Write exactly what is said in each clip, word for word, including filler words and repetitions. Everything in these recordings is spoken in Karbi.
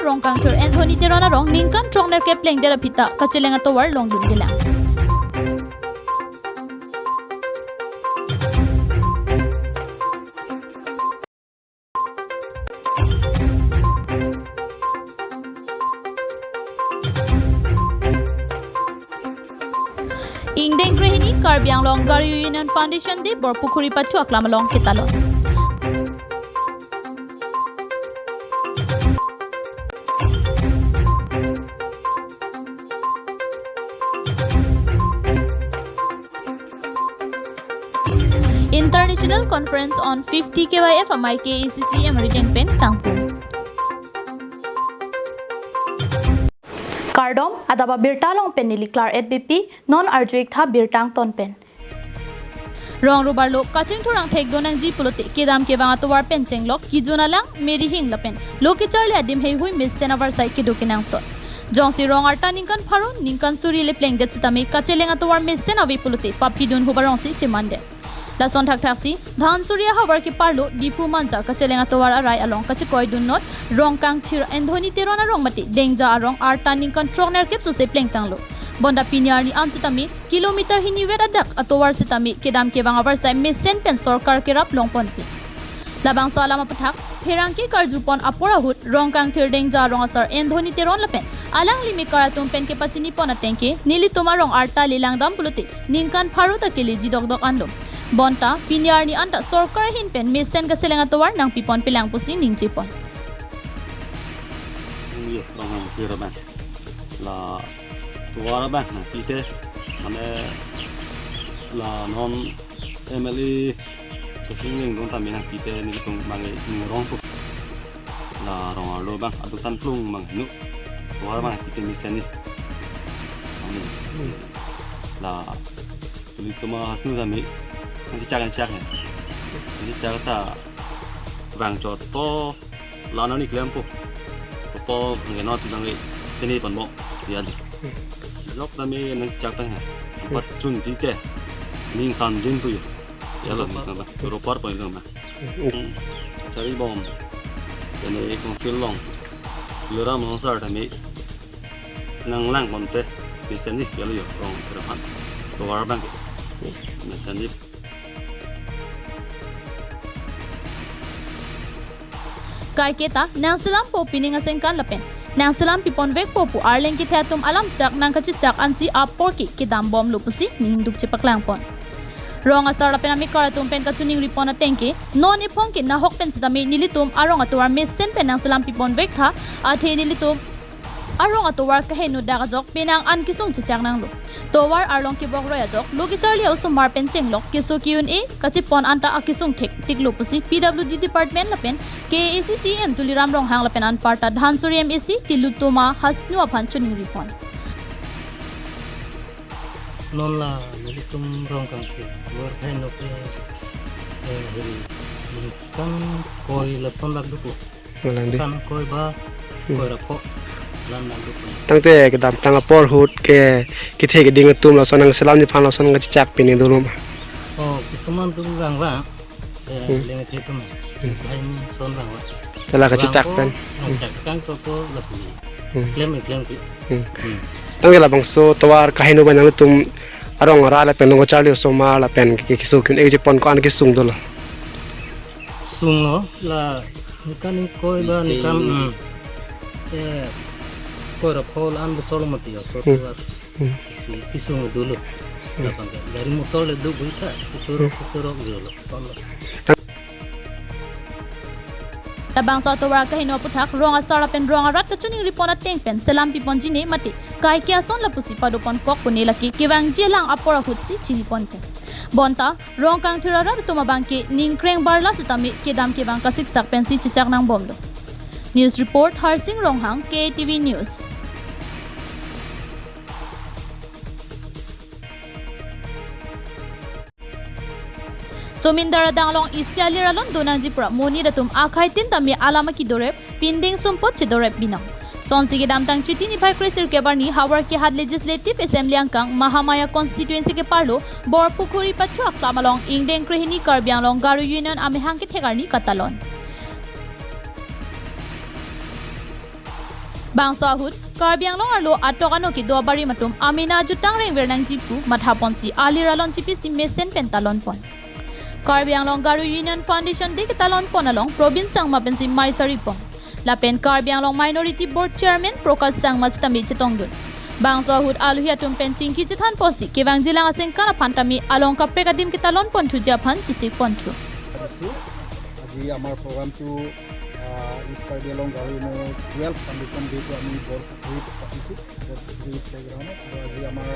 Rongkangthir Anthony Teron arong ningkan throknerkep plengdet aphi ta kacheleng atovar longdundelang. Ingdeng krehini Karbi Anglong Garo Union Foundation Day Borpukhuri pathu aklam along ketalon. International Conference on fifty K Y F amei K A C C M rideng pen kangpung. Kardom, adap abirta along pen neli Claret Beypi, non arju-ik tha birta angton pen. Rong rubar lo kachingthur angthek donangji pulote kedam kevang atovar pen chenglok, kejun alang, meri hing lapen lo kecharli adim heihui mesen avarsai kedo kenangsot. Jongsi rong arta ningkan pharo, ningkan suri le plengdet sitame kacheleng atovar mesen ave pulote paphidun hup arongsi chemandet. Lason thakthaksi Dhansiri ahavar keparlo Diphu Manja kacheleng atovar arai along kachekoidun not Rongkangthir Anthony Teron arong mate Dengja arong arta ningkan throknerkep sose plengtanglo. Bonta pini arni an sitame kilometer hinivet adak atovar sitame kedam kevang avarsai mesen pen sorkar kerap longponpi. Labangso alam aputhak pherangke karjupon apor ahut Rongkangthir Dengja arong asar Anthony Teron lapen alangli mekar atum pen kepachinipon atengke nelitum arong arta le langdam pulote ningkan pharo ta keleji dokdok anlo. Bonta pini arni anta sorkar ahin pen mesen kacheleng atovar nangpipon pelang pusi ningjepon. Iya, Rongkangthir abang. La tovar abang nangpite, mane la non M L A Kosing Engleng dun tame nangpite nelitum bang ningkrongpo. La rong arlo bang aduk tan plung bang nu. Tovar bang nangpite mesen ni. Amin. La tulik tuma hasnu tame nangchechak nangchechak he. Nangchechak ta bang chot to. Lana ni klempo. Kopo nge no ti nang le tini pan mo. Ya di. Lok tame nangchechak tang he. Empat chun ti te. Ning san jin pu yo. Ya lo ni tang. Ropar pa ni tang. Chari bom. Tene kongsil long. Lura mong sar tame. Nang lang bom te. Mesen ni ya lo yo rong terpan. Tovar bang. Mesen ni. Kaiketa nangselampo pining asengkan lapen nangselam piponvekpo pu arleng kethe atum alam chak nangkachechak ansi apor ke kedam bomlo pusi ningduk chepaklangpon. Rong asar lapen amekar atum pen kachiningripon atengke non ephong ke nahok pen sitame nelitum arong atovar mesen pen nangselam piponvek tha, athe nelitum arong atovar kaheno dak ajok penang an kesung chechak nanglo. Tovar arlong kebok roi ajok lo kecharli osomar pen chenglok keso ke-un-e kachepon anta akesung thektiklo pusi P W D Department lapen K A A C C M Tuliram Ronghang lapen anparta Dhansiri M A C Tilottama Hasnu aphan chiningripon. Non la nelitum Rongkangthir tovar kaheno ke, eh, hiri, ningkan koi lason dak dopo. Malang di. Kan koi ba, hmm, koi ra pho. Lan nang duk ni. Tangte kedamtang apor ahut ke kethe keding atum lason nangselam nephan lason kachechak pini dolo ma. Oh, kisuman atum vang vang. Eh, hmm, leng kethe atum. Hmm. Bhai ni son vang vang. Tela kachechak pen. Vang pho, nangchak kang to ko lapu ni. Hmm. Klem klem pi. Hmm. Hmm. Tangte labangso tovar kaheno ba nangtum arong arat lapen nong kacharli osomar lapen ke, ke, keso ke-un-e kachepon ko-an kesung dolo. Sunglo la ningkan ingkoi ba ningkan, hmm. Eh, koi ra pho la-an bosor mati ya, so, hmm, tovar. Hmm. Isi, isung dolo. Hmm. Labang ke gari motor le do buita, kuturok, hmm, kuturok dolo. Solo. Labangso atovar kaheno aputhak rong asar lapen rong arat kachiningripon ateng pen selam piponji ne mate kaike ason lapusi padoponkok pu ne lake kevangji alang apor ahutsi chiniponpo. Bonta Rongkangthir arat atum abang ke ningkreng barla sitame kedam kevang kasiksak pensi chechak nangbomlo. News report Harsing Ronghang, K T V News. Somindar adang along isi alir alon donangji pura monit atum akhai tin tame alam akidorep, pindeng sumpot chedorep binong. Sonsi kedamtang Chiti niphai kresirkep arni Howraghat Legislative Assembly angkang Mahamaya Constituency keparlo Borpukhuri pathu aklam along ingdeng krehini Karbi Anglong Garo Union amehang kethek arni katalon. Bangso ahut Karbi Anglong arlo atok ano kedo abarim atum amena ajutang rengver nangji pu mathaponsi alir alon chipisi mesen pen talonpon. Karbi Anglong Garo Union Foundation Day ketalonpon along Probin Sangma pensi mei saripon. Lapen Karbi Anglong Minority Board Chairman Prakash Sangma sitame chetongdun. Bangso ahut aluhi atum pen chingki chethanponsi kevangjilang asengkan aphan tame along kaprek adim ketalonponthuji aphan chisikponthu. আজি আমাৰ প্ৰগ্ৰামটো, আহ, ইষ্ট কাৰ্বি আংলং গাৰো ইউনিয়নৰ twelve foundation ডে'টো আমি বৰপুখুৰীত পাতিছোঁ, বৰপুখুৰী প্লেগ্ৰাউণ্ডত। আৰু আজি আমাৰ,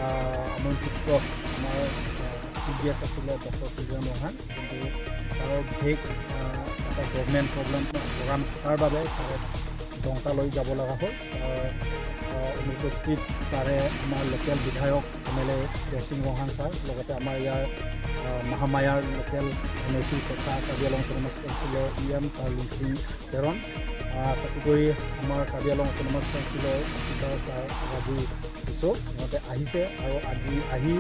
আহ, আমন্ত্ৰিত আমাৰ, আহ, চিফ গেষ্ট আছিলে ডক্টৰ তুলিৰাম ৰংহাং, কিন্তু ছাৰৰ বিশেষ, আহ, এটা গভৰ্ণমেণ্ট প্ৰব্লেম, প্ৰগ্ৰাম থকাৰ বাবে ছাৰে ডংকা লৈ যাব লগা হ'ল। আহ, আহ, অনুপস্থিত ছাৰে আমাৰ লোকেল বিধায়ক এম এল এ দেৰসিং ৰংহাং ছাৰ, লগতে আমাৰ ইয়াৰ, আহ, মহামায়াৰ লোকেল এম এ চি তথা কাৰ্বি আংলং অট'নমাছ কাউন্সিলৰ ই এম ছাৰ লুংচিং তেৰণ, আহ, তদুপৰি আমাৰ কাৰ্বি আংলং অট'নমাছ কাউন্সিলৰ স্পীকাৰ ছাৰ ৰাজু টিছো সিহঁতে আহিছে। আৰু আজি আহি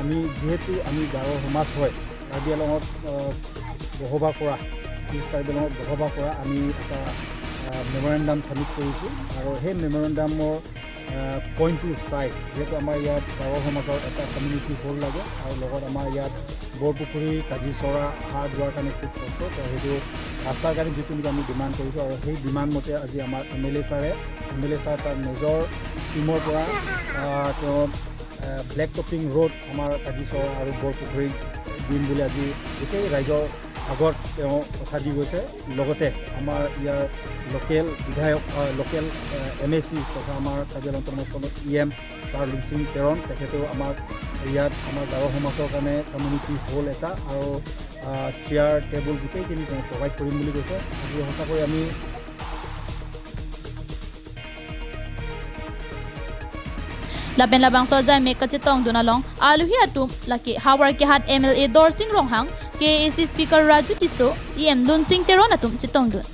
আমি যিহেতু আমি গাৰো সমাজ হয়, কাৰ্বি আংলঙত, আহ, বসবাস কৰা, ইষ্ট কাৰ্বি আংলঙত বসবাস কৰা আমি এটা, আহ, মেমৰেণ্ডাম ছাবমিট কৰিছোঁ। আৰু সেই মেমৰেণ্ডামৰ, আহ, পইণ্টটো চাই যিহেতু আমাৰ ইয়াত গাৰো সমাজৰ এটা কমিউনিটি হল লাগে আৰু লগত আমাৰ ইয়াত বৰপুখুৰী, কাজিচৰা অহা যোৱাৰ কাৰণে খুব কষ্ট, তো সেইটো ৰাস্তাৰ কাৰণে যিটো নেকি আমি ডিমাণ্ড কৰিছোঁ আৰু সেই ডিমাণ্ড মতে আজি আমাৰ এম এল এ ছাৰে, এম এল এ ছাৰ তাৰ নিজৰ স্কিমৰ পৰা, আহ, তেওঁ, আহ, ব্লেক টপিং ৰোড আমাৰ কাজিচৰা আৰু বৰপুখুৰীত দিম বুলি আজি গোটেই ৰাইজৰ আগত তেওঁ কথা দি গৈছে। লগতে আমাৰ ইয়াৰ লোকেল বিধায়ক, আহ, লোকেল, আহ, এম এ চি তথা আমাৰ কাৰ্বি আংলং অট'নমাছ কাউন্সিলৰ ই এম ছাৰ লুংচিং তেৰণ, তেখেতেও আমাক ইয়াত আমাৰ গাৰো সমাজৰ কাৰণে কমিউনিটি হল এটা আৰু, আহ, চেয়াৰ টেবুল গোটেইখিনি তেওঁ প্ৰভাইড কৰিম বুলি কৈছে। আজি সঁচাকৈ আমি Lapen labangso ajaimek kachetongdun along aluhi atum lake havar kehat M L A Dorsing Ronghang, K A A C Speaker Raju Tisso, E M Lunsing Teron atum chetongdun.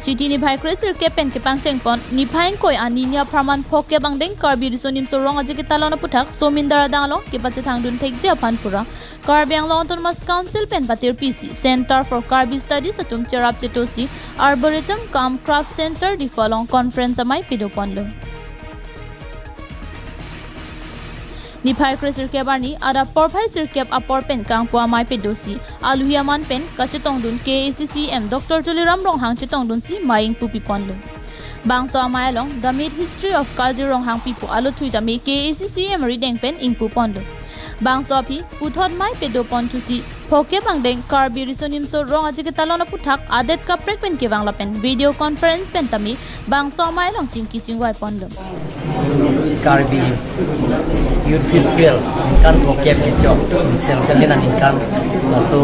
Chiti niphai kresirkep pen kepangchengpon niphai ingkoi arni niphai apharman phokep angdeng Karbi Riso Nimso Rong Aje Ketalon aputhak Somindar adang along kepachethangdun thekji aphan pura Karbi Anglong Autonomous Council pen patirpisi Centre for Karbi Studies atum cherap chetosi Arboretum cum Craft Centre Diphu along conference amei padoponlo. Niphai kresirkep arni adap porphai sirkep apor pen kangpu amei padosi aluhi aman pen kachetongdun K A A C C E M Doctor Tuliram Ronghang chetongdunsi mei ingpu piponlo. Bangso amei along The Made History of Kaljir Ronghang pipo alothui tame K A A C C E M arideng pen ingpuponlo. Bangso aphi puthot mei padoponthusi phokep angdeng Karbi Riso Nimso Rong Aje Ketalon aputhak adet kaprek pen kevang lapen video conference pen tame bangso amei along chingki chingvaiponlo. Karbi Youth Festival ningkan phokep kechok, sel kali na ningkan laso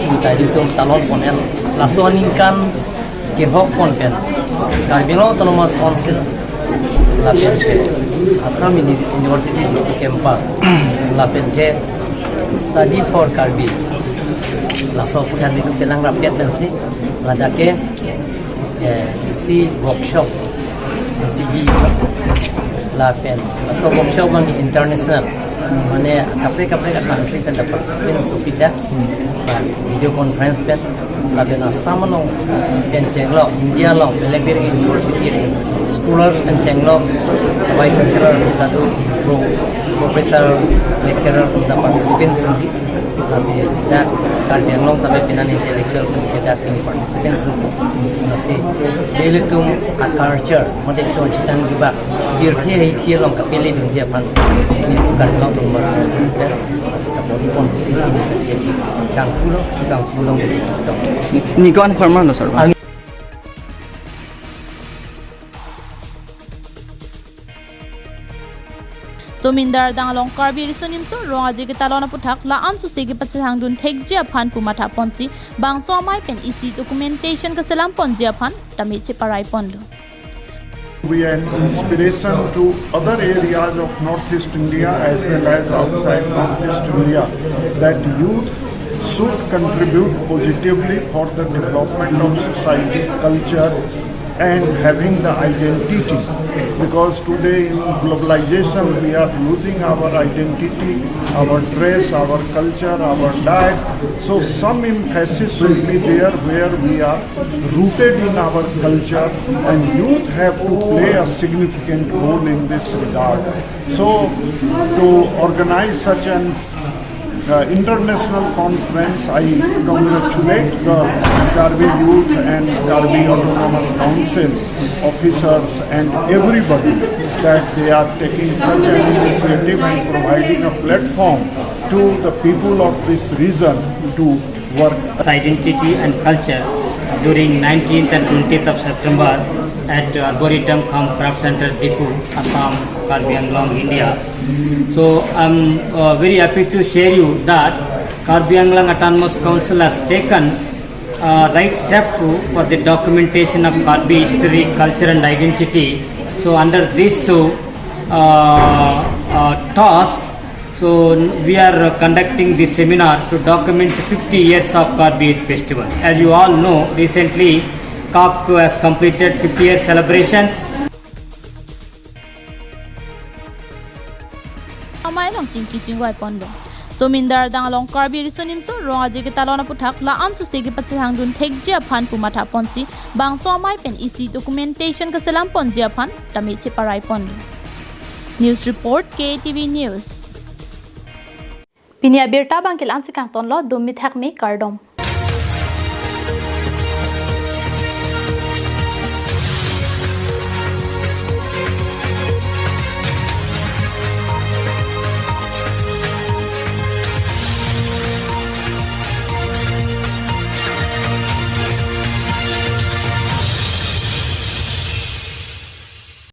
ingtai ilitum talonpon el laso aningkan kehokpon pen Karbi Anglong Autonomous Council lapen ke Assam Uni-, University campus lapen ke Study for Karbi laso aphuthak ni chelang rapet pensi ladak ke, eh, isi workshop, isi bi lapen laso workshop abang international, mane kaprek kaprek a country pen the participants to be there, lapen video conference pen lapen Assam along pen chenglok, India along belek belek university scholars pen chenglok, vice chancellor, tadu pro-, professor, lecturer, the participants nangji. Lasi dak Karbi Anglong tame penang intellectual pen ke dak pini participants do. Lasi ilitum a culture, mode ilitum chethan kebak, birthe hai chi along kapele dunji aphan si, ilitum Karbi Anglong Autonomous Council pen, lasi tapon pon si, kangpulo, kangpulo. Ni, ni kon formal lo, sir? Somindar adang along Karbi Riso Nimso Rong Aje Ketalon aputhak la-an suse kepachethangdun thekji aphan pu mathaponsi bangso amei pen isi documentation kaselamponji aphan tame cheparaiponlo. be an inspiration to other areas of Northeast India as well as outside Northeast India, that youth should contribute positively for the development of society, culture, and having the identity. Because today in globalization, we are losing our identity, our dress, our culture, our diet. So some emphasis should be there where we are rooted in our culture, and youth have to play a significant role in this regard. So to organize such an uh, international conference, I congratulate the Karbi Youth and Karbi Autonomous Council officers and everybody that they are taking such an initiative and providing a platform to the people of this region to work. Identity and culture during nineteenth and twentieth of September at Arboretum cum Craft Center, Diphu, Assam, Karbi Anglong, India. So I'm uh, very happy to share you that Karbi Anglong Autonomous Council has taken uh, right step to, for the documentation of Karbi history, culture and identity. So under this so, uh, uh, task, so we are conducting this seminar to document fifty years of Karbi Youth Festival. As you all know, recently CAWC has completed fifty year celebrations. Amei along chingki chingvai ponlo. Somindar adang along Karbi Riso Nimso Rong Aje Ketalon aputhak la-an suse kepachethangdun thekji aphan pu matha ponsi bangso amei pen isi documentation keselam ponji aphan tame cheparai ponlo. News report, K T V News. Pini abirta abang ke la-an si kangtonlo, dum mithak me, kardom.